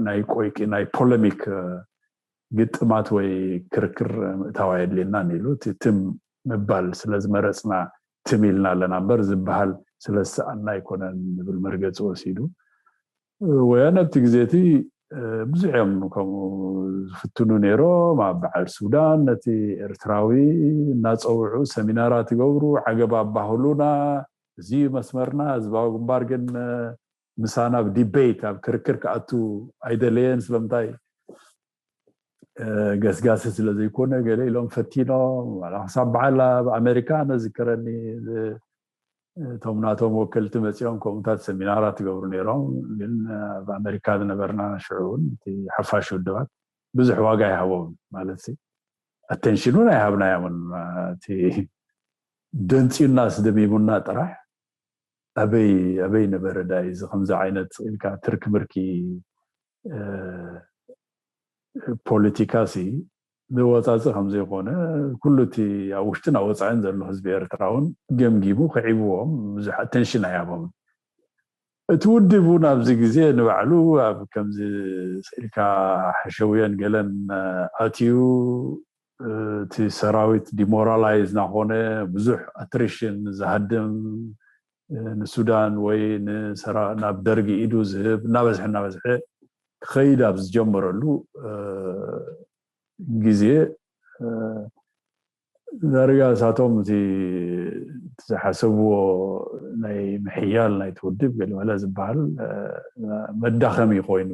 ናይ ቆይቂ ናይ ፖለሚክ ግጥማት ወይ ክርክር ምእታው ኣየድልየናን ኢሉ እቲ ትም ምባል ስለ ዝመረፅና ትም ኢልና ኣለና እምበር ዝበሃል ስለ ዝሰኣንና ኣይኮነን ዝብል መርገፂ ወሲዱ። ወያነ ኣብቲ ግዜ እቲ ብዙሕ እዮም ከምኡ ዝፍትኑ ነይሮም። ኣብ በዓል ሱዳን ነቲ ኤርትራዊ እናፀውዑ ሰሚናራት ይገብሩ፣ ዓገብ ኣባህሉና፣ እዚ መስመርና፣ ህዝባዊ ግንባር ግን ምሳና ኣብ ዲቤት ኣብ ክርክር ክኣቱ ኣይደለየን። ስለምንታይ? ገስጋሲ ስለ ዘይኮነ ገለ ኢሎም ፈቲኖም ዋላ ክሳብ በዓል ኣብ ኣሜሪካ ነዝክረኒ እቶም ናቶም ወከልቲ መፂኦም ከምኡታት ሰሚናራት ትገብሩ ነይሮም። ግን ኣብ ኣሜሪካ ዝነበርና ሽዑ እውን እቲ ሓፋሽ ውድባት ብዙሕ ዋጋ ይሃቦም ማለት ኣቴንሽን እውን ኣይሃብናዮምን። እቲ ደንፅዩና ስደሚሙና ጥራሕ ኣበይ ኣበይ ነበረ ዳይ እዚ ከምዚ ዓይነት ኢልካ ትርኪ ምርኪ ፖለቲካ ሲ ዝወፃፂ ከምዘይኮነ ኩሉ እቲ ኣብ ውሽጥን ኣብ ወፃእን ዘሎ ህዝቢ ኤርትራ እውን ገምጊሙ ክዒብዎም ብዙሕ ኣቴንሽን ኣይሃቦምን። እቲ ውድብ እውን ኣብዚ ግዜ ንባዕሉ ኣብ ከምዚ ስኢልካ ሕሸውየን ገለን ኣትዩ እቲ ሰራዊት ዲሞራላይዝ እናኾነ ብዙሕ ኣትሪሽን ዝሃድም ንሱዳን ወይ ናብ ደርጊ ኢዱ ዝህብ እናበዝሐ እናበዝሐ ክኸይድ ኣብ ዝጀመረሉ ግዜ ዳርጋ እሳቶም እቲ ዝሓሰብዎ ናይ ምሕያል ናይ ትውድብ ገለመለ ዝበሃል መዳኸሚ ኮይኑ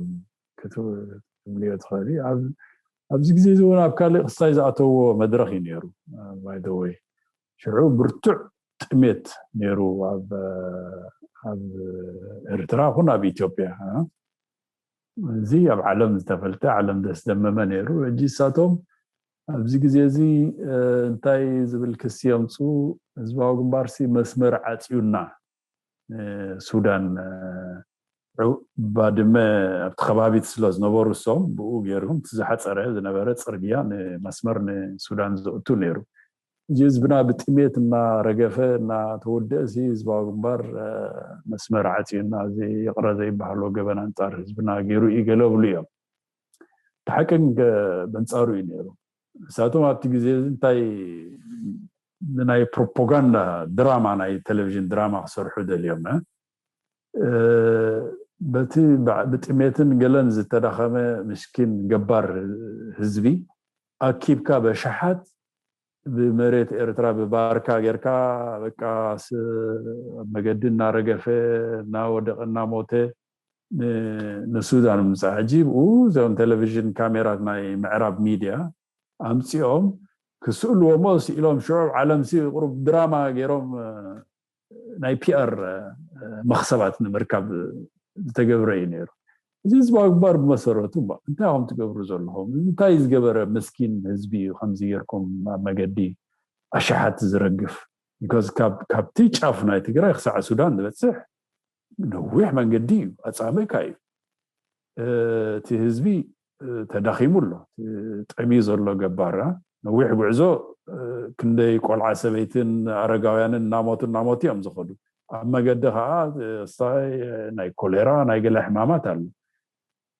ክትብልዮ ትኽእል። ኣብዚ ግዜ እዚ እውን ኣብ ካልእ ክስታይ ዝኣተውዎ መድረኽ እዩ ነይሩ። ባይደወይ ሽዑ ብርቱዕ ጥሜት ነይሩ ኣብ ኤርትራ ኩን ኣብ ኢትዮጵያ። እዚ ኣብ ዓለም ዝተፈልጠ ዓለም ዘስደመመ ነይሩ። ሕጂ እሳቶም ኣብዚ ግዜ እዚ እንታይ ዝብል ክሲ የምፁ? ህዝባዊ ግንባርሲ መስመር ዓፅዩና፣ ሱዳን ባድመ ኣብቲ ከባቢት ስለ ዝነበሩ እሶም ብኡ ገይርኩም እቲ ዝሓፀረ ዝነበረ ፅርግያ ንመስመር ንሱዳን ዘእቱ ነይሩ። እዚ ህዝብና ብጥሜት እናረገፈ እናተወደእሲ ህዝባዊ ግንባር መስመር ዓፅዩና እዚ ይቕረ ዘይበሃሎ ገበን ኣንፃር ህዝብና ገይሩ እዩ ገለ ብሉ እዮም። ብሓቂ ግን በንፃሩ እዩ ነይሩ። ንሳቶም ኣብቲ ግዜ እንታይ ናይ ፕሮፓጋንዳ ድራማ ናይ ቴሌቪዥን ድራማ ክሰርሑ ደልዮም በቲ ብጥሜትን ገለን ዝተዳኸመ ምስኪን ገባር ህዝቢ ኣኪብካ በሽሓት ብመሬት ኤርትራ ብባርካ ጌርካ በቃ መገዲ እናረገፈ እናወደቀ እናሞተ ንሱዳን ምምፃእ ሕጂ ብኡ እዞም ቴሌቪዥን ካሜራት ናይ ምዕራብ ሚድያ ኣምፂኦም ክስእልዎ ሞ ስኢሎም ሽዑ ዓለም ቁሩብ ድራማ ገይሮም ናይ ፒኣር መክሰባት ንምርካብ ዝተገብረ እዩ ነይሩ። እዚ ህዝባዊ ግንባር ብመሰረቱ እንታይ ኹም ትገብሩ ዘለኹም? እንታይ ዝገበረ ምስኪን ህዝቢ እዩ ከምዚ ጌርኩም ኣብ መገዲ ኣሽሓት ዝረግፍ? ካብቲ ጫፍ ናይ ትግራይ ክሳዕ ሱዳን ዝበፅሕ ነዊሕ መንገዲ እዩ፣ ኣፃምእካ እዩ። እቲ ህዝቢ ተዳኺሙ ኣሎ፣ ጠምዩ ዘሎ ገባራ ነዊሕ ጉዕዞ፣ ክንደይ ቆልዓ ሰበይትን ኣረጋውያንን እናሞቱ እናሞቱ እዮም ዝኸዱ። ኣብ መገዲ ከዓ ስታይ ናይ ኮሌራ ናይ ገለ ሕማማት ኣሎ።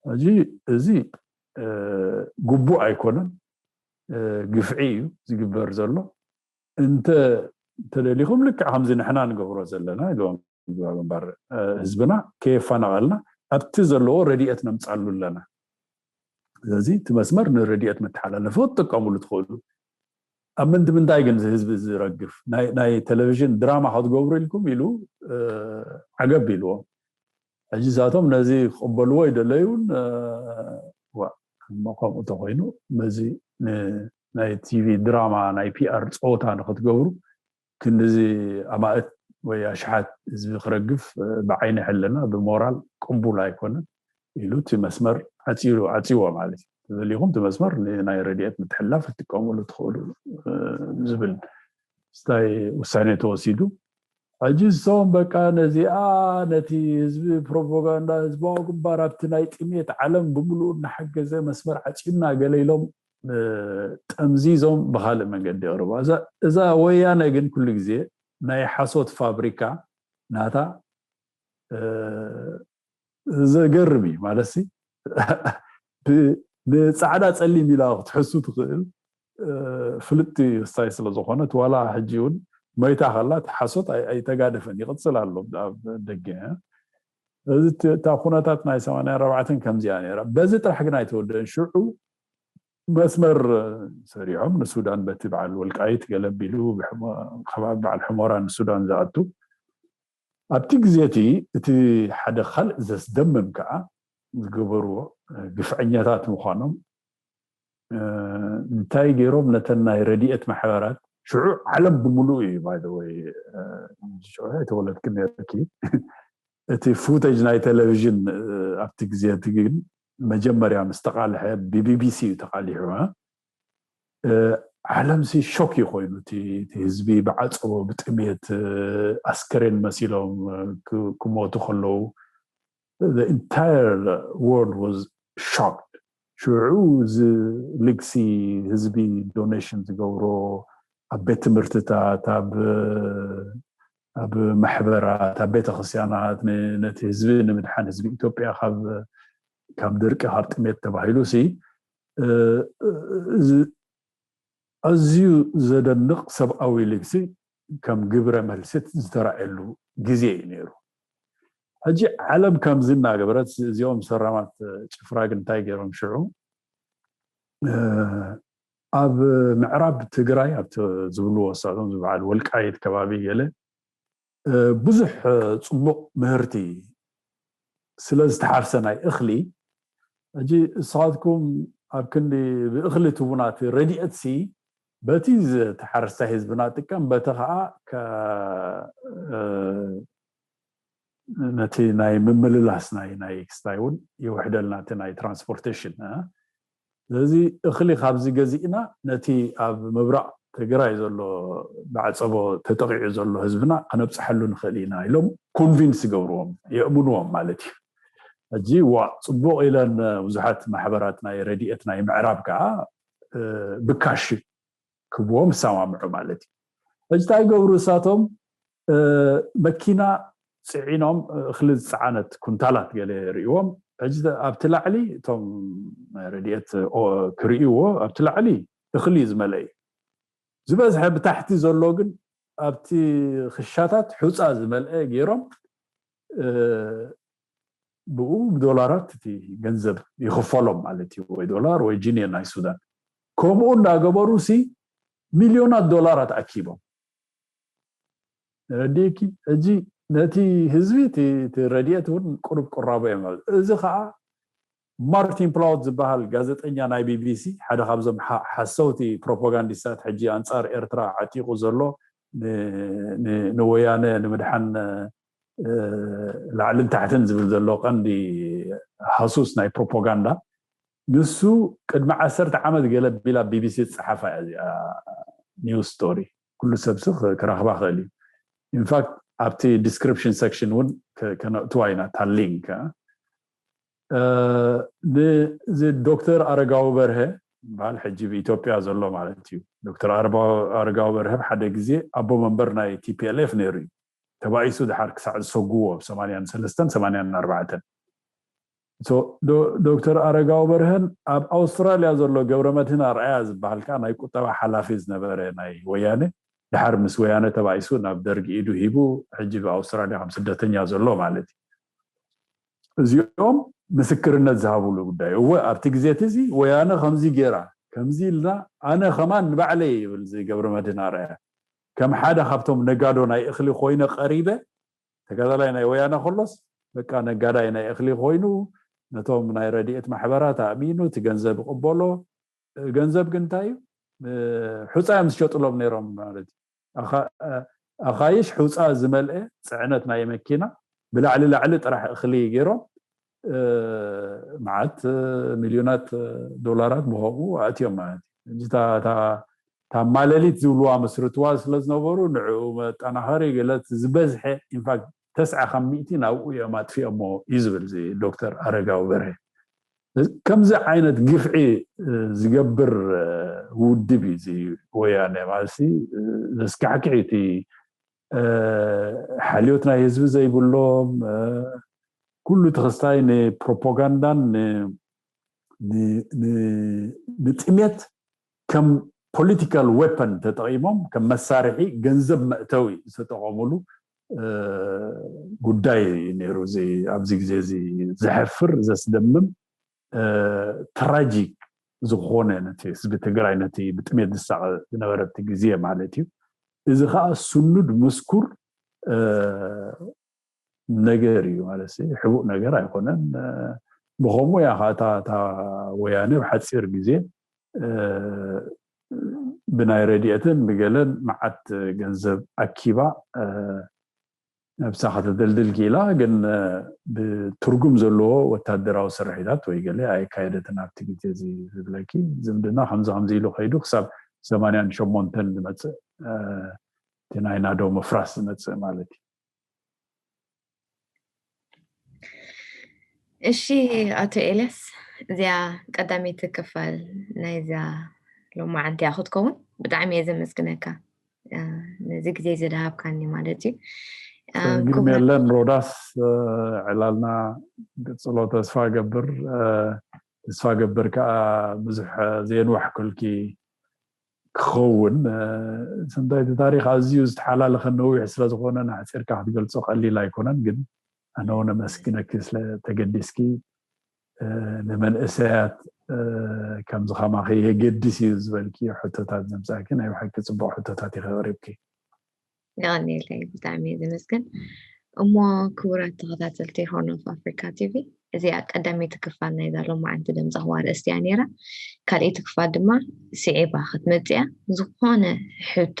ሕጂ እዚ ግቡእ ኣይኮነን፣ ግፍዒ እዩ ዝግበር ዘሎ። እንተ እንተደሊኹም ልክዕ ከምዚ ንሕና ንገብሮ ዘለና ግንባር ህዝብና ከየፋናቐልና ኣብቲ ዘለዎ ረድኤት ነምፃሉ ኣለና። ስለዚ እቲ መስመር ንረድኤት መተሓላለፊ ክትጥቀምሉ ትኽእሉ። ኣብ ምንቲ ምንታይ ግን ህዝቢ ዝረግፍ ናይ ቴሌቪዥን ድራማ ክትገብሩ ኢልኩም ኢሉ ዓገብ ኢልዎም። ሕጂ እሳቶም ነዚ ክቕበልዎ ይደለዩን ከምኡ ተኮይኑ ነዚ ናይ ቲቪ ድራማ ናይ ፒኣር ፀወታ ንክትገብሩ ክንድዚ ኣማእት ወይ ኣሽሓት ህዝቢ ክረግፍ ብዓይኒ ሕልና ብሞራል ቅቡል ኣይኮነን ኢሉ እቲ መስመር ዓፂዎ ማለት እዩ። ተዘሊኹም እቲ መስመር ናይ ረድኤት ምትሕላፍ ክትጥቀምሉ ትኽእሉ ዝብል ስታይ ውሳኔ ተወሲዱ። ሕጂ እሶም በቃ ነዚኣ ነቲ ህዝቢ ፕሮፓጋንዳ ህዝባዊ ግንባር ኣብቲ ናይ ጥሜት ዓለም ብምሉኡ እናሓገዘ መስመር ዓፂዩና ገለ ኢሎም ጠምዚዞም ብካልእ መንገዲ የቕርባ። እዛ ወያነ ግን ኩሉ ግዜ ናይ ሓሶት ፋብሪካ ናታ ዘገርም እዩ ማለት ንፃዕዳ ፀሊም ኢላ ክትሕሱ ትኽእል ፍልጥቲ ስታይ ስለዝኾነት ዋላ ሕጂ እውን መይታ ከላ ሓሶት ኣይተጋደፈን ይቕፅል ኣሎ ኣብ ደገ። እዚ እታ ኩነታት ናይ ሰማንያ ኣርባዕተን ከምዚኣ ነይራ። በዚ ጥራሕ ግን ኣይተወደን። ሽዑ መስመር ሰሪዖም ንሱዳን በቲ በዓል ወልቃይት ገለቢሉ ከባቢ በዓል ሕሞራ ንሱዳን ዝኣቱ ኣብቲ ግዜ እቲ እቲ ሓደ ካልእ ዘስደምም ከዓ ዝገበርዎ ግፍዐኛታት ምዃኖም እንታይ ገይሮም ነተን ናይ ረድኤት ማሕበራት ሽዑ ዓለም ብምሉእ እዩ ባይወይ ተወለድክ ነርኪ እቲ ፉተጅ ናይ ቴሌቪዥን ኣብቲ ግዜ እቲ ግን መጀመርያ ምስ ተቃልሐ ብቢቢሲ እዩ ተቃሊሑ ዓለም ሲ ሾክ እዩ ኮይኑ እቲ ህዝቢ ብዓፀቦ ብጥሜት ኣስከሬን መሲሎም ክሞቱ ከለዉ entire world was shocked። ሽዑ እዚ ልግሲ ህዝቢ ዶኔሽን ዝገብሮ ኣብ ቤት ትምህርትታት ኣብ ኣብ ማሕበራት ኣብ ቤተክርስትያናት ነቲ ህዝቢ ንምድሓን ህዝቢ ኢትዮጵያ ካብ ካብ ድርቂ ካብ ጥሜት ተባሂሉ ሲ ኣዝዩ ዘደንቕ ሰብኣዊ ልግሲ ከም ግብረ መልስት ዝተረኣየሉ ግዜ እዩ ነይሩ። ሕጂ ዓለም ከምዚ እናገበረት እዚኦም ሰራማት ጭፍራ ግን እንታይ ገይሮም ሽዑ ኣብ ምዕራብ ትግራይ ኣብቲ ዝብልዎ እሳቶም ዝበዓል ወልቃይት ከባቢ ገለ ብዙሕ ፅቡቕ ምህርቲ ስለ ዝተሓርሰ ናይ እኽሊ ሕጂ እሳትኩም ኣብ ክንዲ ብእኽሊ ትቡና እቲ ረድኤት ሲ በቲ ዝተሓርሰ ህዝብና ጥቀም በቲ ከዓ ነቲ ናይ ምምልላስ ናይ ናይ ክስታይ እውን ይውሕደልና እቲ ናይ ትራንስፖርቴሽን ስለዚ እኽሊ ካብዚ ገዚእና ነቲ ኣብ ምብራቕ ትግራይ ዘሎ ብዓፀቦ ተጠቂዑ ዘሎ ህዝብና ከነብፅሐሉ ንኽእል ኢና ኢሎም ኮንቪንስ ይገብርዎም፣ የእምንዎም ማለት እዩ። ሕጂ ዋ ፅቡቕ ኢለን ብዙሓት ማሕበራት ናይ ረድኤት ናይ ምዕራብ ከዓ ብካሽ ክብዎም ይሰማምዑ ማለት እዩ። ሕጂ እንታይ ይገብሩ እሳቶም? መኪና ፅዒኖም እኽሊ ዝፀዓነት ኩንታላት ገለ ርእዎም። ሕጂ ኣብቲ ላዕሊ እቶም ረድኤት ክርእይዎ ኣብቲ ላዕሊ እኽሊ እዩ ዝመልአ እዩ። ዝበዝሐ ብታሕቲ ዘሎ ግን ኣብቲ ክሻታት ሑፃ ዝመልአ ገይሮም ብኡ ብዶላራት እቲ ገንዘብ ይኽፈሎም ማለት እዩ፣ ወይ ዶላር ወይ ጂንየን ናይ ሱዳን። ከምኡ እንዳገበሩ ሲ ሚልዮናት ዶላራት ኣኪቦም። ረድእኪ ሕጂ ነቲ ህዝቢ እቲ ረድኤት እውን ቁሩብ ቁራቦ እዮም። እዚ ከዓ ማርቲን ፕላውት ዝበሃል ጋዜጠኛ ናይ ቢቢሲ፣ ሓደ ካብዞም ሓሰውቲ ፕሮፓጋንዲስታት ሕጂ ኣንፃር ኤርትራ ዓጢቑ ዘሎ ንወያነ ንምድሓን ላዕልን ታሕትን ዝብል ዘሎ ቀንዲ ሃሱስ ናይ ፕሮፓጋንዳ፣ ንሱ ቅድሚ ዓሰርተ ዓመት ገለ ቢላ ቢቢሲ ዝፀሓፋ እያ እዚኣ ኒውስ ስቶሪ። ኩሉ ሰብሲ ክረኽባ ክእል እዩ። ኢንፋክት ኣብቲ ዲስክሪፕሽን ሴክሽን እውን ከነእትዋ ኢና እታ ሊንክ። እዚ ዶክተር ኣረጋዊ በርሀ በሃል ሕጂ ብኢትዮጵያ ዘሎ ማለት እዩ። ዶክተር ኣረጋዊ በርሀ ሓደ ግዜ ኣቦ መንበር ናይ ቲፒኤልኤፍ ነይሩ እዩ። ተባኢሱ ድሓር ክሳዕ ዝሰጉዎ ብ ሰማንያን ሰለስተን ሰማንያን ኣርባዕተን። ዶክተር ኣረጋዊ በርሀን ኣብ ኣውስትራልያ ዘሎ ገብረ መድህን ኣርኣያ ዝበሃል ከዓ ናይ ቁጠባ ሓላፊ ዝነበረ ናይ ወያነ፣ ድሓር ምስ ወያነ ተባኢሱ ናብ ደርጊ ኢዱ ሂቡ ሕጂ ብኣውስትራልያ ከም ስደተኛ ዘሎ ማለት እዩ። እዚኦም ምስክርነት ዝሃብሉ ጉዳይ። እወ ኣብቲ ግዜ እቲ እዚ ወያነ ከምዚ ገይራ ከምዚ ኢልና ኣነ ከማን ንባዕለይ ይብል እዚ ገብረ መድህን ኣርኣያ ከም ሓደ ካብቶም ነጋዶ ናይ እኽሊ ኮይነ ቀሪበ ተጋዳላይ ናይ ወያነ ከሎስ በቃ ነጋዳይ ናይ እኽሊ ኮይኑ ነቶም ናይ ረድኤት ማሕበራት ኣእሚኑ እቲ ገንዘብ ይቕበሎ። ገንዘብ ግን እንታይ እዩ? ሑፃ እዮም ዝሸጥሎም ነይሮም ማለት እዩ። ኣኻይሽ ሑፃ ዝመልአ ፅዕነት ናይ መኪና ብላዕሊ ላዕሊ ጥራሕ እኽሊ ገይሮም መዓት ሚልዮናት ዶላራት ብኸምኡ ኣእትዮም ማለት እዩ። እታ ማለሊት ዝብልዋ መስርትዋ ስለ ዝነበሩ ንዕኡ መጠናኸሪ ገለት ዝበዝሐ ኢንፋክት ተስዓ ካብ ሚእቲ ናብኡ እዮም ኣጥፊኦሞ እዩ ዝብል እዚ ዶክተር ኣረጋዊ በርሀ። ከምዚ ዓይነት ግፍዒ ዝገብር ውድብ እዩ እዚ ወያነ ማለት ዘስካሕክዕ እቲ ሓልዮት ናይ ህዝቢ ዘይብሎም ኩሉ ተኸስታይ ንፕሮፓጋንዳን ንጥሜት ከም ፖለቲካል ዌፐን ተጠቂሞም ከም መሳርሒ ገንዘብ መእተዊ ዝተጠቀሙሉ ጉዳይ ነይሩ። እዚ ኣብዚ ግዜ እዚ ዘሕፍር ዘስደምም ትራጂክ ዝኾነ ነቲ ህዝቢ ትግራይ ነቲ ብጥሜት ዝሳቐ ዝነበረ እቲ ግዜ ማለት እዩ። እዚ ከዓ ስኑድ ምስኩር ነገር እዩ ማለት ሕቡእ ነገር ኣይኮነን። ብኸምኡ እያ ከዓ እታ ወያነ ብሓፂር ግዜ ብናይ ረድኤትን ብገለን መዓት ገንዘብ ኣኪባ ነብሳ ከተደልድል ክኢላ። ግን ብትርጉም ዘለዎ ወታደራዊ ስርሒታት ወይ ገለ ኣየካየደትን ኣብቲ ግዜ እዚ ዝብለኪ ዝምድና ከምዚ ከምዚ ኢሉ ከይዱ ክሳብ ሰማንያን ሸሞንተን ዝመፅእ እቲ ናይ ናዶ ምፍራስ ዝመፅእ ማለት እዩ። እሺ ኣቶ ኤልያስ፣ እዚኣ ቀዳመይቲ ክፋል ናይዛ ሎማዓንቲ እያ ክትከውን። ብጣዕሚ እየ ዘመስግነካ ነዚ ግዜ ዝደሃብካኒ ማለት እዩ። ግን የለን ሮዳስ ዕላልና ቅፅሎ ተስፋ ገብር ተስፋ ገብር ከዓ ብዙሕ ዘየንዋሕኩልኪ ክኸውን ስንታይ እቲ ታሪክ ኣዝዩ ዝተሓላለኸ ነዊሕ ስለዝኮነ ንሕፂርካ ክትገልፆ ቀሊል ኣይኮነን። ግን ኣነ እውን ኣመስግነኪ ስለተገዲስኪ ንመንእሰያት ከምዚ ከማኺ የገድስ እዩ ዝበልኪ ሕቶታት ዘምፃእኪ ናይ ብሓቂ ፅቡቅ ሕቶታት ኢኺ ኣቅሪብኪ። የቐንየለይ ብጣዕሚ እየ ዘመስግን። እሞ ክቡራት ተኸታተልቲ ሆርን ኦፍ ኣፍሪካ ቲቪ እዚኣ ቀዳመይቲ ክፋል ናይዛ ሎማዓንቲ ደምፀኽዋ ኣርእስቲ እያ ነይራ። ካልኣይቲ ክፋል ድማ ስዒባ ክትመፅእ እያ። ዝኾነ ሕቶ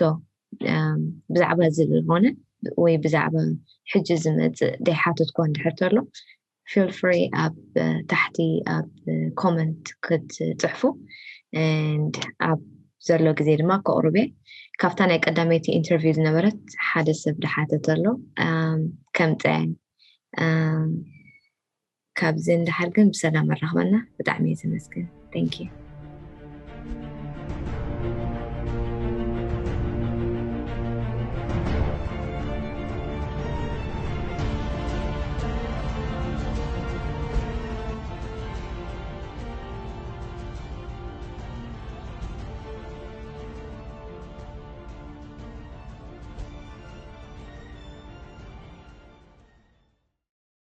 ብዛዕባ እዚ ዝኾነ ወይ ብዛዕባ ሕጂ ዝመፅእ ዘይሓተትክዎ እንድሕር ተሎ feel free ኣብ ታሕቲ ኣብ comment ክትፅሕፉ and ኣብ ዘሎ ግዜ ድማ ከቕርብ እየ። ካብታ ናይ ቀዳመይቲ interview ዝነበረት ሓደ ሰብ ዝሓተተ ኣሎ ከምፀ ካብዚ እንድሓር ግን ብሰላም ኣራኽበና። ብጣዕሚ እየ ዘመስግን። Thank you።